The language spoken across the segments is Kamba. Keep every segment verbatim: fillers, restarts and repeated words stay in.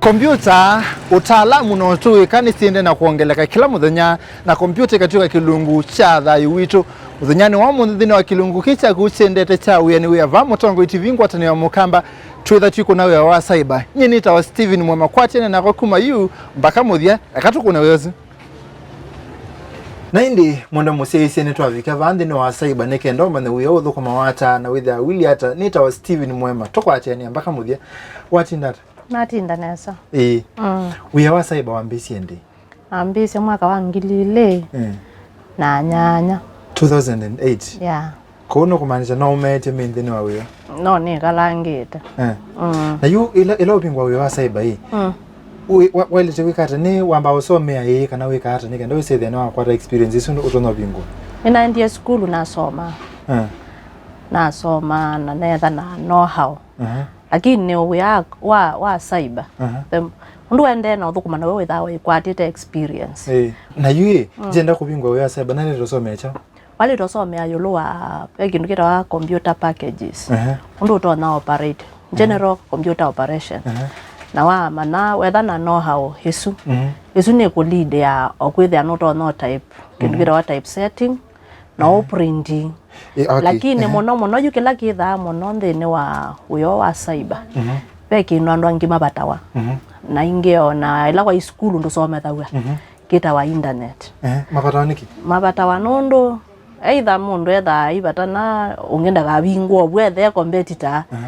Kombyũta, ũtaalamu na ũtũĩka nĩsyĩendee na kwongeleka kĩla mũthenya, na kombyũta ĩkatw'ĩka kĩlungu kya thayũ witũ. Mũthenyanĩ wa ũmũnthĩ nthĩnĩ wa kĩlungu kĩĩ kyaku kyendete kya Wĩa nĩ Wĩa vaa Mũtongoi T V ngwatanĩo ya Mũkamba, twĩtha twĩkũna wĩa wa cyber. Nyie nĩtawa Steven Mwema, kwatene nakwa kuma yu mbaka mũthya, eka tũkũne wĩa ũsu. Na ĩndĩ, mwendwa mũsyaĩĩsya, nĩtwavika vaa nthĩnĩ wa cyber nĩ kenda ũmanye wĩa ũthũkũmawa ata na wĩthĩawa ũilyĩ ata. Nĩtawa Steven Mwema, tũkwatanĩe mbaka mũthya. Watinda ata? Natinda nesa. Ĩĩ. Mm. Wĩa wa cyber wambĩĩsye ĩndĩ? Nambĩĩsye mwaka wa ngili ilĩ na nyanya. Two thousand and eight? Yeah. Kwoou nũkũmaanisha no ũmeetye me nthĩnĩ wa wĩa? No nĩkalangĩte. Eh. Mm. Na yu ĩla, ĩla ũvingũa wĩa wa cyber ĩ, mm, wĩ-, wa-, waĩlĩte kwĩka ata? Nĩ wamba ũsomea ĩ kana wĩka ata nĩ kenda wĩsĩthĩa nĩ wakwata experience ĩsu ũtonya ũvingũa? Nĩnaendie sukulu nasoma. Eh. Nasoma na netha na know how. Aha. Lakini wĩa wa, wa cyber, aha, the, ũndũ ũendee na ũthũkũma na we wĩthaa wĩkwatĩte experience. Ĩĩ. Na yu ĩ, mm, ngyenda kũvingũa wĩa wa cyber, naĩlĩte ũsomea kyaũ? Waĩlĩte ũsomea ĩũlũ wa, ve kĩndũ kĩtawa computer packages. Aha. Ũndũ ũtonya operate. General, aha, computer operation. Aha. Na wamanya, wetha na know how ĩsu. Mhm. Ĩsu nĩ kũlead ya o kwĩthĩa nũtonya type. Kĩndũ, mhm, kĩtawa typesetting. No, mhm, printing. Ĩ, okay. Lakini, ehe, mũno mũno yu kĩla kĩthaa mũno nthĩnĩ wa wĩa wa cyber, mhm, ve kĩndũ andũ angĩ mavatawa. Mhm. Na ingĩ o na ĩla waĩ sukulu ndũsomethaw'a, mhm, kĩtawa internet. Ehe, mavatawa nĩkĩ? Mavatawa nũndũ either mũndũ ethaa aivatana ũngĩ ndakavingũa ũvu ethee competitor. Ehe.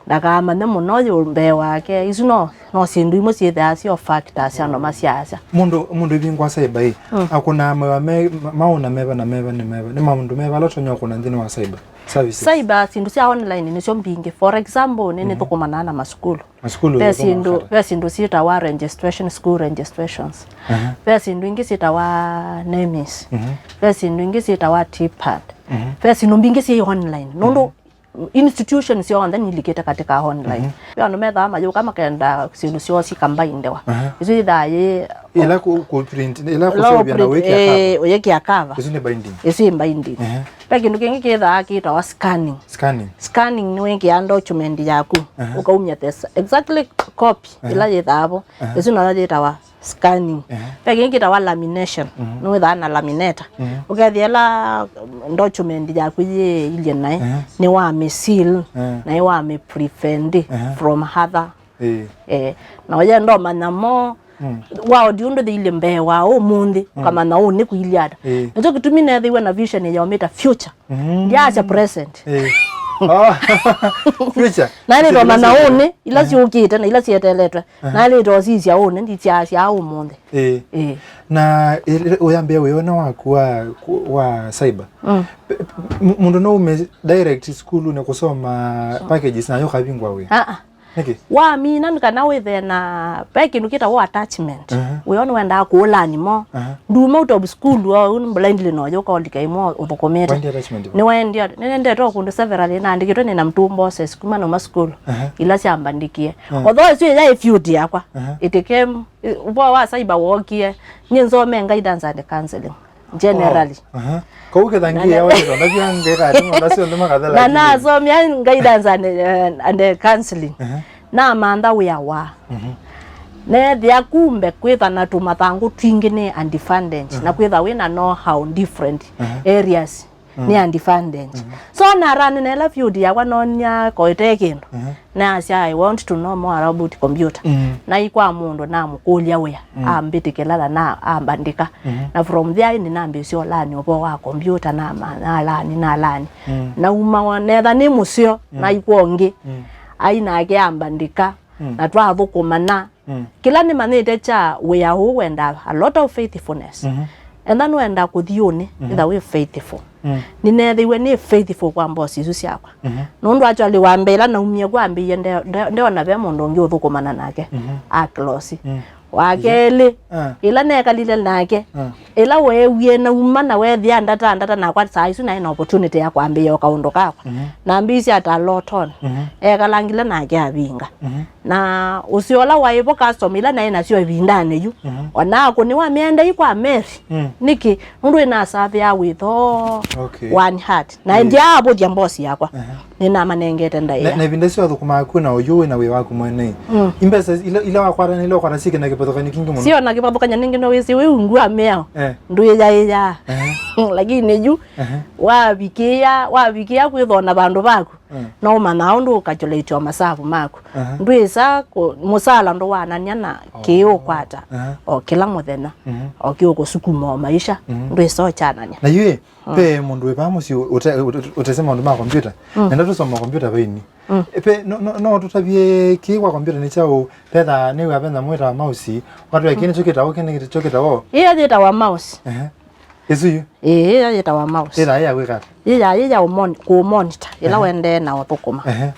Ndakamanye mũno yũ mbee wake. Isu no, no syĩndũ imwe syĩthĩaa syo factors andũ masyaasya. Mũndũ, mũndũ ĩvingũa cyber ĩ, mm, akũnaa mawĩa me, ma-, maũna meva na meva nĩ meva? Nĩ maũndũ meva ala ũtonya ũkũna nthĩnĩ wa cyber services? Cyber, syĩndũ sya online nĩsyo mbingĩ. For example, nĩ, mhm, nĩthũkũmanaa na masukulu. Masukulu ve syĩndũ, ve syĩndũ syĩtawa registration, school registrations. Aha. Ve syĩndũ ingĩ syĩtawa nemis. Mhm. Ve syĩndũ ingĩ syĩtawa TPAT. Mhm. Ve syĩndũ mbingĩ syĩ online. Nũndũ, mhm, institution syonthe nilikĩte katika online. Mhm. Ve andũ methaa mayũka makenda syĩndũ syoo sikambaindewa. Aha. Isu ithaa yĩ ĩla kũ, kũ print, ĩla ĩla kũseũvya na print, ũyĩkĩa cover. Eh, ũyĩkĩa cover. Isu nĩ binding. Isu ĩ binding. Aha. Ve kĩndũ kĩngĩ kĩthaa kĩtawa scanning. Scanning. Scanning nĩ wĩkĩa document yaku. Aha. Ũkaumya the s-, exactly copy, aha, ĩla yĩthaa vo. Aha. Isu nayo yĩtawa scanning. Ehe. Ve kĩngĩ kĩtawa lamination. Mhm. Nĩwĩthaa na laminator. Mhm. Ũkethĩa ĩla, um, document yaku yĩilye naĩ, ehe, nĩ wa mĩsil, ehe, na ĩ wa mĩprevent, ehe, from other. Ĩĩ. Eh, na ũyenda ũmanya mo, mm, waondi ũndũ thĩilye mbee wa ũmũnthĩ, mm, ũkamanya ũũ nĩ kũilye ata. Ĩĩ. Nĩkyo kĩtumi neethĩiwe na vision yaumĩte future. Mm. Ndyaasya present. Eh. Oh. Future. Na nĩ ndona na ũnĩ, ila, eh, syũkĩte na ila syeteletwe. Aha. Na nĩ ndosisya ũnĩ, ndisyaasya ũmũnthĩ. Eh. Eh. Na ĩla ũyambĩa wĩona waku wa, wa cyber. Mm. P-, m-, mũndũ no ume direct sukulu nĩ kusoma packages na yo kavingwa wĩ. Ah, ah. Nĩkĩ? Wamina nĩ kana wĩthĩe na, ve kĩndũ kĩtawa attachment. Aha. Wĩo nĩwendaa kũũlani mo. Aha. Nduma out of school o ũu blindly no yũka ũlika ĩmwe ũthũkũmĩte. Waendie attachment? Nĩwaendie, nĩnendete o kũndũ severally, naandĩkĩtwe nĩ na two bosses kuma nauma school. Aha. Ila syambandĩkie. Aha. Although ĩsu ĩya ĩ field yakwa. Aha. It came, ũvoo wa cyber wookie, nyie nsomee guidance and counseling. Generally. Wow. Aha. Kau ketha ngiya wetwa ndavya ngeka ati maũndũ asu onthe makathela. Na nasomea guidance and, eh, and, eh, counseling. Aha. Namantha wĩa wa. Mhm. Neethĩa kumbe kwĩtha na tũmathangũ twingĩ nĩ advantage, na kwĩtha wĩna know how different areas nĩ advantage. So narani na ĩla field yakwa nonia koete kĩndũ. Nasya, "I want to know more about computer." Mm. Naĩ kwa mũndũ, namũkũlya wĩa, ambĩtĩkĩla na na ambandĩka. Na from there, ĩndĩ nambĩĩsya ũlani ũvoo wa computer, na ma-, nalani, nalani. Nauma wa-, netha nĩ mũseo, naĩ kwa ũngĩ. Ai nake ambandĩka, na twathũkũmana. Kĩla nĩmanyĩte kya wĩa ũũ wendaa a lot of faithfulness. Enda nũenda kũthi ũnĩ, ĩtha wĩ faithful. Nĩneethĩiwe nĩ faithful kwa boss isu syakwa. Nũndũ actually wa mbee ĩla naumie kwambĩĩe nde-, nde-, ndeona ve mũndũ ũngĩ ũthũkũmana nake a close. Wa kelĩ, ah, ĩla nekalile nake, ah, ĩla weewie nauma na weethĩa ndata ndata nakwa saa isu naĩ na opportunity ya kwambĩĩa o kaũndũ kakwa. Mhm. Nambĩĩsye ata Lawton. Mhm. Ekalangile nake avinga. Mhm. Na ũseo ũla waĩ vo customer ila naĩ nasyo ĩvindanĩ yu, mhm, ona akũnĩwa mĩenda ĩ kwa Mary. Mm. Nĩkĩ? Nũndũ ĩnasavĩaa with all, okay, one heart. Na, mm, ndyaavũthya mbosi yakwa. Aha. Nĩnamanengete ndaĩa. Na, na ĩvinda ĩsu athũkũmaa ku na ũyu wĩ na wĩa waku mwene. Mm. Imbesa ila, ila wakwata, ila wakwata syĩ kĩna kĩvathũkany'o kingĩ mũno. Sio na kĩvathũkany'o ningĩ no wĩsĩ wĩ ungu wa mĩao. Eh. Ndwĩyaĩyaa. Aha. Lakini yu, aha, wavikĩa, wavikĩa kwĩthona vandũ vaku. Mm. No ũmanyaa ũndũ ũkakyũlĩtya o masavu maku. Aha. Ndwĩsa kũ-, mũsala ndũwanany'a na, oh, kĩĩ ũkwata, aha, o kĩla mũthenya, mhm, o kĩĩ ũkũsukuma o maisha, mhm, ndwĩsa ũkyanany'a. Na yu ĩ, mm, ve mũndũ wĩ vaa mũsyĩ ũte-, ũte-, ũtesĩ maũndũ ma kompyuta? Mm. Nenda tũsoma kompyuta vaini. Mm. Ve, no, no, no tũtavye kĩĩ kwa kompyuta nĩ kyaũ? Vetha nĩw'a ve nyamũ ĩtawa mouse, ũkatwĩa kĩĩ nĩkyo kĩtawa, kĩĩ nĩkyo kĩtawa. Ĩyo yĩtawa mouse. Ehe. Ĩsu yu? Ĩĩ, ĩyo yĩtawa mouse. Ĩla ya gwĩka ata? Yĩya, yĩya ũmoni-, kũmonitor, ĩla, ehe, wendee na ũthũkũma. Ehe.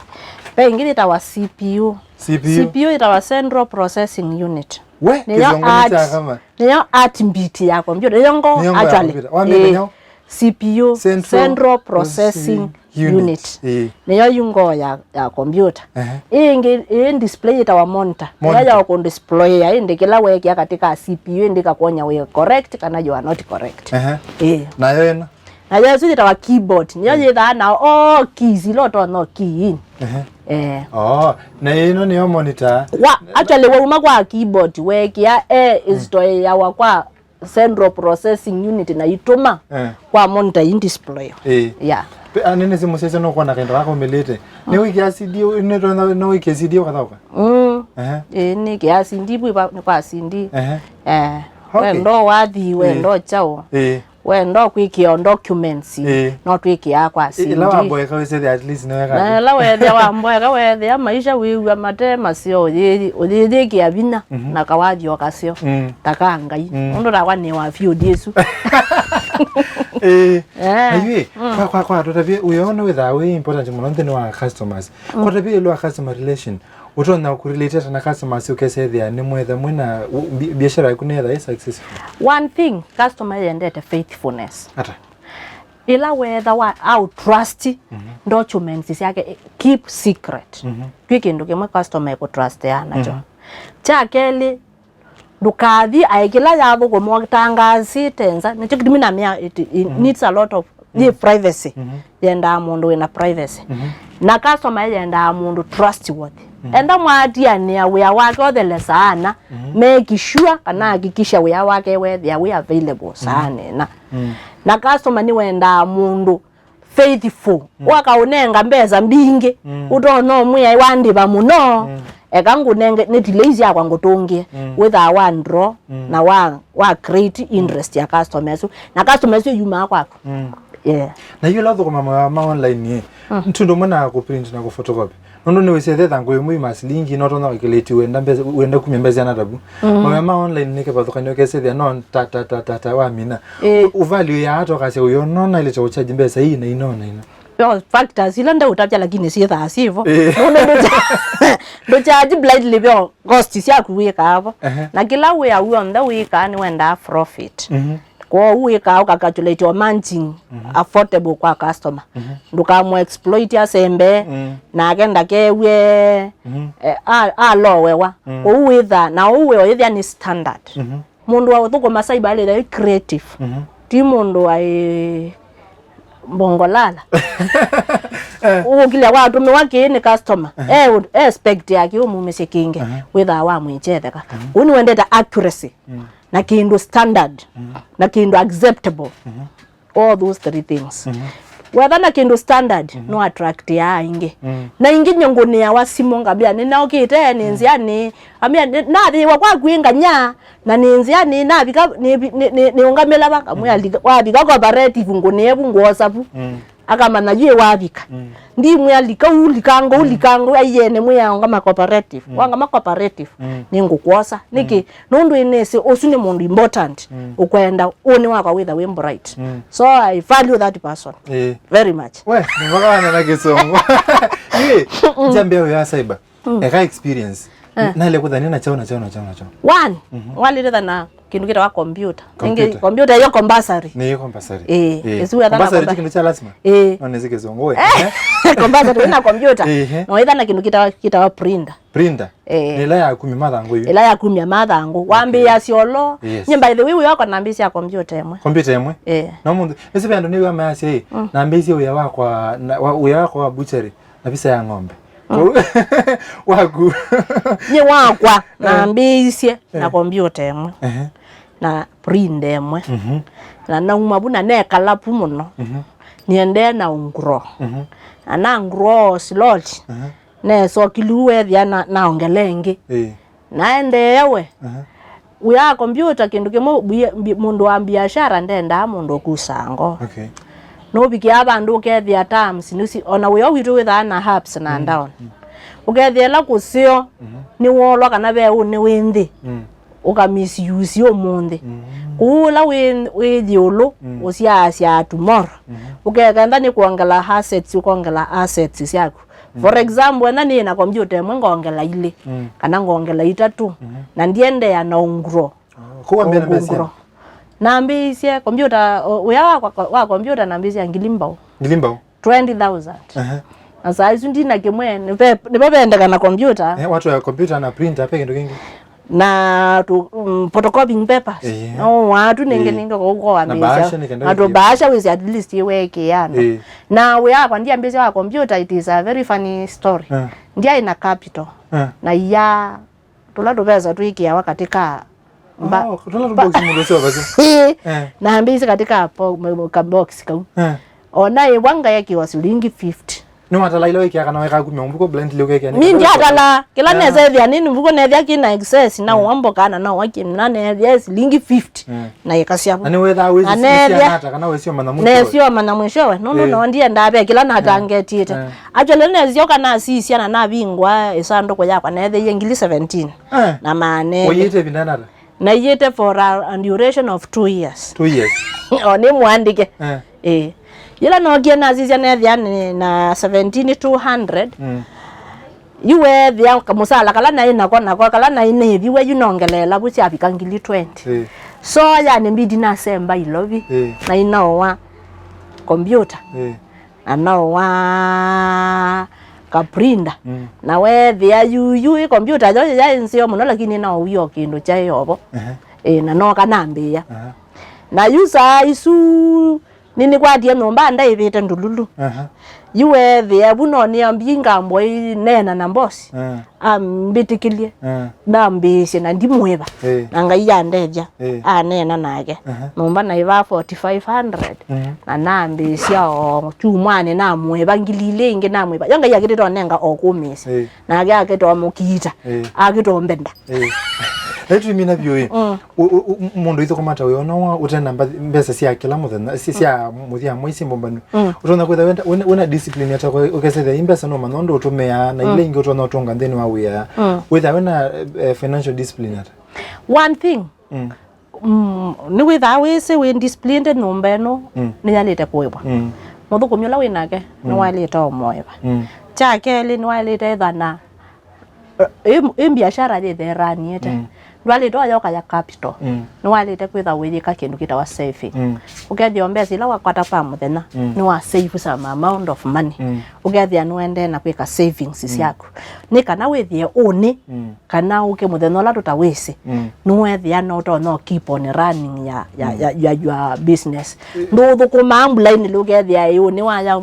Ve ĩngĩ yĩtawa C P U. C P U? C P U yĩtawa Central Processing Unit. We, nĩyo kĩsongo nĩ kya heart, kama. Nĩyo heartbeat ya computer. Nĩyo ngoo, nĩyo ngoo ya actually, computer. Wambĩte, ĩĩ, nyaũ? C P U, Central, Central Processing, Processing Unit. Unit. Ĩĩ. Nĩyo yu ngoo ya, ya kompyuta. Ehe. Ĩĩ ĩngĩ, ĩĩ display yĩtawa monitor. Monitor. Ĩla ya ũkũdisplayer ĩndĩ kĩla weekĩa katĩ ka C P U ĩndĩ ĩkakwony'a wĩ correct kana you are not correct. Ehe. Ĩĩ. Nayo ĩno? Nayo ĩsu yĩtawa keyboard. Nĩyo, mm, yĩthaa na all keys ila ũtonya key in. Ehe. Eh. Oh, na ĩno nĩyo monitor. Wa, actually, wauma kwa keyboard, weekĩa e, mm, install yawa kwa Central Processing Unit na itũma, eh, kwa monitor in display. Eh. Yeah. Pe, a, nene simu sese no kuona kaenda wako melete. Mm. Ni wiki ya C D, ni to na, no wiki ya C D ukathoka. Mm. Eh. Eh, ni kia C D bu ba, ni kwa C D. Eh. Eh. Okay. Wendo wathi, eh, wendo chao. Eh. Wendo kwikia documents. Eh. No twikia kwa, eh, C D. Ila wamboeka wese at least no weka. Na ila wethia wamboeka wethia maisha wiwa mate masio, uyikia vinya, mhm, na kawathi okasio. Mm. Taka Ngai. Mm. Ũndũ nakwa nĩ wa field ĩsu. Eh, eh, na yu, mm, kwa, kwa, kwa, tũtavye, ũyona wĩthaa wĩ important mũno nthĩnĩ wa customers. Mm. Kwa tavye ĩlũ wa customer relation, ũtonya kũrelate ata na customers ũkesethĩa nĩ mwetha mwĩna, u-, bi-, biashara yaku nĩetha ĩ successful? One thing, customer yendete faithfulness. Ata? Ĩla wetha wa, au trust, mhm, documents syake, eh, keep secret. Mhm. Twĩ kĩndũ kĩmwe customer ĩkũtrustea nakyo. Mhm. Kya kelĩ, ndũkathi aĩ kĩla yathũkũma ũtangaasĩte nza, nĩkyo kĩtumi namea it, it, mhm, needs a lot of, mhm, yĩ privacy. Mhm. Yendaa mũndũ wĩna privacy. Mhm. Na customer yendaa mũndũ trustworthy. Mhm. Enda mwatianĩa wĩa wake othelesa ana, mhm, make sure kana hakikisha wĩa wake wethĩa wĩ available, mhm, saa nena. Mhm. Na customer nĩwendaa mũndũ faithful. Mm. Wakaũnenga mbesa mbingĩ, mm, ũtonya ũmwĩa wandĩva mũno, mm, eka ngũnenge nĩ tilei syakwa ngũtũngĩe. Mm. Wĩthaa wa draw, mm, na wa, wa create, mm, interest ya customer ĩsu. Na customer ĩsu yumaa kwaku. Mm. Yeah. Na yu ũla ũthũkũma mawĩa ma online ĩ, mm, nĩ tũndũ ũmwe na kũ print na kũ photocopy. Nũndũ nĩwĩsĩ ethe thangũ ĩmwe ima silingi, no tonya kwĩkĩlĩti wenda mbesa, wenda kumya mbesa syana tabu. Mm. Mawĩa ma online nĩ kĩvathũkany'o kesethĩa no ta, ta, ta, ta, ta, wamina. Eh. U-, uvalue ya ata ũkasya ũyũ no naĩlĩte ũcharge mbesa ii na ino na ino. Yo factors ila ndeũtavya lakini syĩthaa syĩvo. Eh. Nũndũ ndũcha-, ndũcharge blindly vyo cost syaku wĩkaa vo. Ehe. Na kĩla wĩa w'onthe wĩkaa nĩwendaa profit. Mhm. Kwoou wĩkaa ũkacalculate o margin, mhm, affordable kwa customer. Mhm. Ndũkamũ exploit asembe, mm, nake ndakew'e, mhm, eh, a-, alowewa. Mm. Kwoou wĩthaa, na ũu wĩa ũyĩthĩa nĩ standard. Mhm. Mũndũ wa ũthũkũma cyber alĩthĩa wĩ creative. Mhm. Ti mũndũ waĩ mbongolala. Eh. Ũkilya watũmĩwa kĩĩ nĩ customer. Aha. E, e expect ya kĩĩ ũmumĩsye kĩngĩ. Aha. Wĩthaa wamwĩkyetheka. Mhm. Ũu nĩwendete accuracy. Mm. Na kĩndũ standard, mm, na kĩndũ acceptable. Mhm. All those three things. Mhm. Wetha na kĩndũ standard, mhm, no attract ya aingĩ. Mm. Na ingĩ nyongũnĩawa simũ ngambĩa, nĩnaũkĩte, nĩ, mm, nzĩanĩ. Ambĩa, nĩ-, nathĩĩwa kwaku ĩ Nganya, na nĩ nzĩanĩ, navika, nĩ, nĩ, nĩ, nĩũngamĩla va, ngamwĩa, mm, lika, wavika cooperative ngũnĩe vu, ngwosa vu. Mm. Akamanya yu wavika. Mm. Ndimwĩa lika u, likanga u, mm, likanga u, aiyene mwĩaonga ma cooperative. Mm. Wanga ma cooperative, mm, nĩngũkwosa. Nĩkĩ? Mm. Nũndũ ĩnĩsĩ ũsu nĩ mũndũ important. Mm. Ũkwenda ũnĩ wakwa wĩtha wĩ bright. Mm. So I value that person, eh, very much. We, nĩmakawana na kĩsongo. Ĩ, njambĩa wĩa cyber. Mm. Eka experience. Eh. Naĩle kwĩthania na kyaũ na kyaũ na kyaũ na kyaũ? One, mhm, waĩlĩte kwĩthana kĩndũ kĩtawa computer. Computer. Ĩngĩ computer ĩyo compulsory. Nĩ compulsory. Ĩĩ, ĩĩ. Ĩsu wĩthana compulsory compu- ti kĩndũ kya lazima? Ĩĩ. No nĩ kĩzungu, we. Eh, compulsory wĩna computer. Ĩĩ. No wĩthana kĩndũ kĩtawa, kĩtawa printer. Printer? Ĩĩ. Nĩ ĩla ya kumya mathangũ yu? Ĩla ya kumya mathangũ. Okay. Wambĩĩa syolo. Yes. Nye by the way, wĩ wakwa nambĩĩsya computer ĩmwe. Computer ĩmwe? Ĩĩ. No mũndũ, ĩsu ve andũ nĩw'a mayasya, ĩĩ, mm, nambĩĩsye wĩa wakwa, na, wa, wĩa wakwa wa butchery. Na visa ya ng'ombe. Mm. Kwoou, waku. Nyie wakwa, eh, nambĩĩisye na, eh, kombiũta ĩmwe. Ehe. Na printer ĩmwe. Mhm. Na nauma vu na nekala vu mũno. Mhm. Niendee na ũnguro. Mhm. Na na nguro slot. Aha. Nesokilu wethĩa na, naongela ĩngĩ. Ĩĩ. Naendeea we. Aha. Wĩa wa kombiũta kĩndũ kĩmwe, mbia-, mbi-, mũndũ wa biashara ndendaa mũndũ ũkusaa ngoo. Okay. Nũvikĩaa vandũ ũkethĩa terms, nĩsi-, ona wĩa witũ wĩthaa na ups na, mm, down. Mm. Ũkethĩa ĩla kũseo, mhm, nĩwolwa kana ve ũnĩ wĩ nthĩ, mm, ũka misuse ũmũnthĩ. Mm. Kũu ũla wĩ, wĩ ĩũlũ, mm, ũsyaasyaa tomorrow. Mhm. Ũkekenda nĩ kwongela assets, ũkongela assets syaku. For example, ena nĩ na kombiũta ĩmwe ngongela ilĩ, mm, kana ngongela itatũ, mhm, na ndiendeea na ũnguro. Oh, kũu wambĩa na mbesa? Ũnguro. Nambĩĩisye kombiũta, o, wĩa wa, wa, wa kombiũta nambĩĩisye ngili mbau. Ngili mbau? Twenty thousand. Aha. Na saa isu ndina kĩmwe, nĩve-, nĩvo vendekana kombiũta. Eh, watu ya computer na printer, pe kĩndũ kĩngĩ? Na tu, mm, photocopying papers. Ĩĩ. No watu nenge, ĩĩ, nenge kwa kwa. Na bahasha nĩ kenda. Na tu bahasha wĩsĩ at least iweke yana. Ĩĩ. Na wĩa wakwa ndiambĩĩsya wa computer, it is a very funny story. Eh. Ndiaĩ na capital. Eh. Na iya tũla tũvesa twĩkĩawa katika mba-, oh, tũla tũbox mũndũ ũseo basi. Ĩĩ. Eh. Na ambĩĩsye katika po-, m-, m-, ka box kau. Eh. Ona ĩwa ngaekĩwa silingi fifty. Nĩwatala ila wĩkĩa kana weka kumya mvuko blindly ũkekĩa? Mi ndiatala, kĩla nesethĩa nĩ mvuko nethĩa kĩna excess, na, mm, wamboka na no waki na nethĩa silingi fifty. Mm. Na ĩkasya. Na nĩwethaa wĩsĩ, na nethĩa nata kana wĩsio mana mwisho? Nesio mana mwishowe. No, no, eh, no ndiendaa ve kĩla natangetiĩte. Eh. Actually nesio kana sisya na navingwa ĩsandũkũ yakwa netheie ngili seventeen. Eh. Na maana. Ũyĩte vinda nata? Naiyĩte for a, a duration of two years. Two years. O nĩ mũandĩke. Eh. Ĩĩ. Yĩla nookie nasisya nethĩa nĩ na seventeen two hundred. Mm. Yu weethĩa kamũsala kala naĩ nako, nako kala naĩ nĩviwe yu nongeleela vu syavika ngili twenty. Ĩĩ. So yani mbidi nasemba Ilovi. Ĩĩ. Na inaoa kombiũta. Ĩĩ. Na naoa ka printer. Mm. Na weethĩa yuyu ĩ kombiũta yo yaĩ nzeo mũno, lakini naowie o kĩndũ kyaĩ ovo. Ehe. Ĩĩ, na nooka nambĩĩa. Aha. Na yu saa isu nĩnĩkwatie nyũmba ndaĩvĩte ndululu. Aha. Yu weethĩa vu no nĩambie ngambo ĩneena na mbosi. Ah. Ambĩtĩkĩlye. Ah. Ndambĩĩsye na ndimwĩva. Eh. Na Ngai andethya. Eh. Aneena nake. Aha. Nyũmba naĩvaa forty-five hundred. Mhm. Na nambĩĩsya o kyumwanĩ namwĩva ngili ilĩ ingĩ namwĩva. Yo Ngai akĩtĩte onenga o kũmĩĩsya. Eh. Nake akĩta ũmũkiita. Eh. Akĩta ũmbenda. Eh. Ĩĩ twĩmina vyũ ĩ. Mm. Ũ-, ũ-, ũ-, mũndũ ithũkũma ta ũyũ, ona wa ũte na mba-, mbesa sya kĩla mũthenya, si-, sya mũthya mwai si mbũmbanu. Mm. Ũtonya kwĩtha wenda, wĩna, wĩna discipline ata kwa-, ũkesethĩa i mbesa no manya ũndũ ũtũmĩaa, na ila ingĩ ũtonya ũtũnga nthĩnĩ wa wĩa. Mm. Wĩtha wĩna, eh, financial discipline ata? One thing. Mm. Mm, nĩwĩthaa wĩsĩ wĩ disciplined nyũmba ĩno, mm, nĩyalĩte kũĩvwa. Mm. Mũthũkũmi ũla wĩ nake, mm, nĩwaĩlĩte ũmũĩva. Mm. Kya kelĩ, nĩwaĩlĩte ĩthana, ĩ, ĩ mbiacara yĩthe ĩraniĩte. Mm. Ndwaĩlĩte ũya ũkaya capital. Mm. Nĩwaĩlĩte kwĩtha ũyĩka kĩndũ kĩtawa saving. Mm. Ũkethĩa o mbesa ila wakwata kwa mũthenya, mm, nĩwa save some amount of money. Mm. Ũkethĩa nĩwendee na kwĩka savings, mm, syaku. Nĩ kana wĩthĩe ũnĩ, mm, kana ũke mũthenya ũla tũtawĩsĩ, mm, nĩwethĩa no ũtonya keep on running ya, ya, mm, ya, ya your business. Mm. Ndũthũkũmaa mbulainĩ lũkethĩa ĩ ũnĩ waya,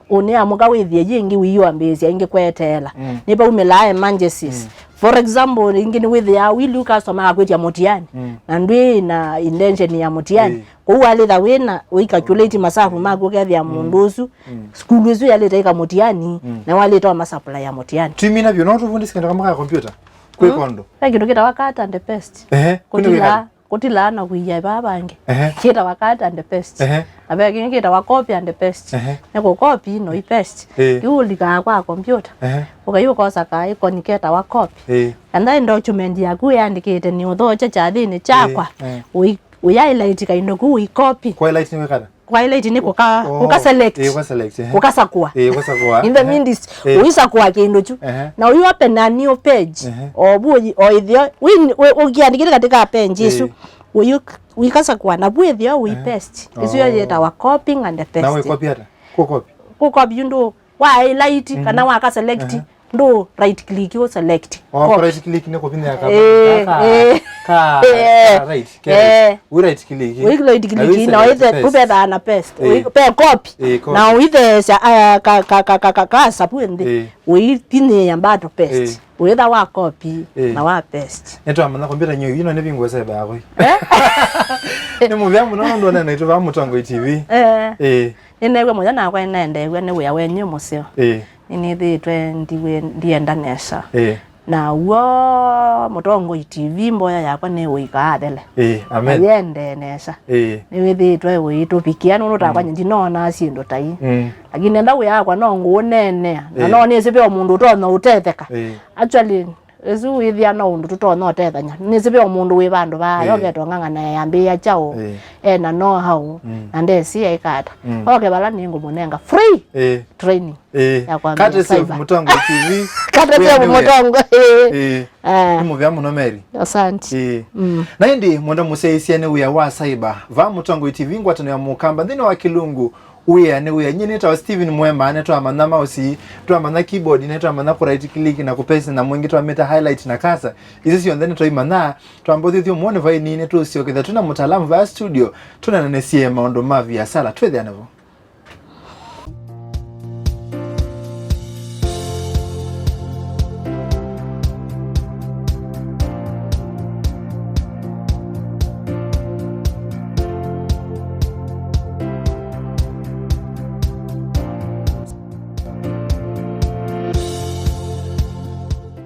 ũnĩ amũka wĩthĩe yĩngĩ wĩyũambĩĩsya ĩngĩ kweteela. Mm. Nĩvaumĩlaa emergencies. Mm. For example, ĩngĩ nĩwĩthĩaa wili customer akwĩtya mũtiani, mm, na ndwĩ na intention ya mũtiani. Ĩĩ. Kwoou walĩtha wĩna, ũikalculate masavu maku ũkethĩa, mm, mũndũ ũsu, mm, sukulu ĩsu yalĩte ĩka mũtiani, mm, na walĩte wa masupply ya mũtiani. Twĩmina vyũ, no tũvundĩsye kĩndũ kamwe ka computer? Kwĩ, mm, kondo. Ve kĩndũ kĩtawa cut and paste. Ehe, kwĩna kũtilaa, wĩkala. Kũtilaa na kũia vaa vangĩ. Ehe. Kĩtawa cut and paste. Ehe. Na ve kĩngĩ kĩtawa copy and paste. Ehe. Nĩ kũ copy no i paste. Ĩĩ. Yu ũlikaa kwa computer. Ehe. Ũkai ũkosa ka icon ketawa copy. Ĩĩ. And then document yaku yandĩkĩte nĩ ũthokye kyathĩnĩ kyakwa. Ĩĩ, ĩĩ. Ũi-, ũya highlight kaindo kuu ũi copy. Kwa highlight nĩ wĩkata? Kwa highlight nĩ kũka, oh, kũka select. Eh, kũka select, eh. Kũkasakũa. Eh, kũkasakũa. In the, eh, midst, eh, ũisakũa kĩndũ kyu. Eh. Na ũyu open a new page. Eh. O bu ũyi-, o ĩthĩo, wĩ, wĩ, ũkiandĩkĩte katika page ĩsu. Eh. Ũyu, ũikasakũa, na bu ĩthĩo ũi, eh, paste. Ĩsu yo, oh, yĩtawa copying and paste. Na wĩ copy ata? Kũ copy? Kũ copy yu ndũ, wa highlight, mhm, kana waka select. Eh. Ndũ right click, ũ select. Oh, copy. Right click nĩ kũvinya ka, eh, ka, eh, ka, eh, ka right, ke right. Eh. Wĩ right click. Wĩ right click, na wĩ select, na wĩthe, paste. Ũvethaa na paste. Eh. Wĩ, pe copy. Eh, copy. Na ũitheesya, ah, ka, ka sapu nthĩ. Eh. Ũithinyĩĩa mbato paste. Eh. Wĩtha wa copy, eh, na wa paste. Nĩtwamanya kompyuta nyie, ino nĩ vingũ sebe yakwa. Eh? Nĩ mũvea mũno nũndũ nene itũ va Mũtongoi T V. Eh. Eh. Nĩneew'a mũyo nakwa nĩnaendeew'a nĩ wĩa wenyu mũseo. Ĩĩ. Nĩnĩthĩĩtwe ndiwĩ-, ndienda nesa. Ĩĩ. Na w'o Mũtongoi T V mboya yakwa nĩ ũikaa athele. Ĩĩ, amen. Na yendee nesa. Ĩĩ. Nĩwĩthĩĩtwe ũitũvikĩa nũndũ takwa, mm, nyie ndinoonaa syĩndũ ta ii. Mm. Lakini enda wĩa wakwa no ngũũneenea. Na, ĩĩ, no nĩsĩ ve o mũndũ ũtonya ũtetheka. Ĩĩ. Actually, ĩsu wĩthĩa no ũndũ tũtonya ũtethany'a. Nĩsĩ ve o mũndũ wĩ vandũ vaa, ĩĩ, yoketwe ng'ang'ana yambĩĩa kyaũ, ĩĩ, ena know how, mm, na ndesĩ aĩka ata. Mm. Oke vala nĩngũmũnenga free, ĩĩ, training, ĩĩ, ya kwambĩĩa courtesy of cyber. Mũtongoi T V. Courtesy of wĩa nĩ wĩa. Mũtongoi, ĩĩ. Ĩĩ. Eh. Nĩ mũvea mũno, Mary. Asante. Ĩĩ. Mm. Na ĩndĩ, mwenda mũsyaĩĩsya nĩ wĩa wa cyber. Va Mũtongoi T V, ngwatanĩo ya Mũkamba nthĩnĩ wa Kĩlungu, wĩa nĩ wĩa. Nyie nĩtawa Steven Mwema, nĩtwamanya mouse, twamanya keyboard, nĩtwamanya kũ right click na kũ paste, na mwingĩ twamĩta highlight na cursor. Isu syonthe nĩtwaimanya. Twamba ũthyũthyũ mũonĩ vaini, nĩtũsyokethya twĩna mũtaalamu vaa studio, tũnenanĩsye maũndũ ma viasala. Twĩthĩane vo.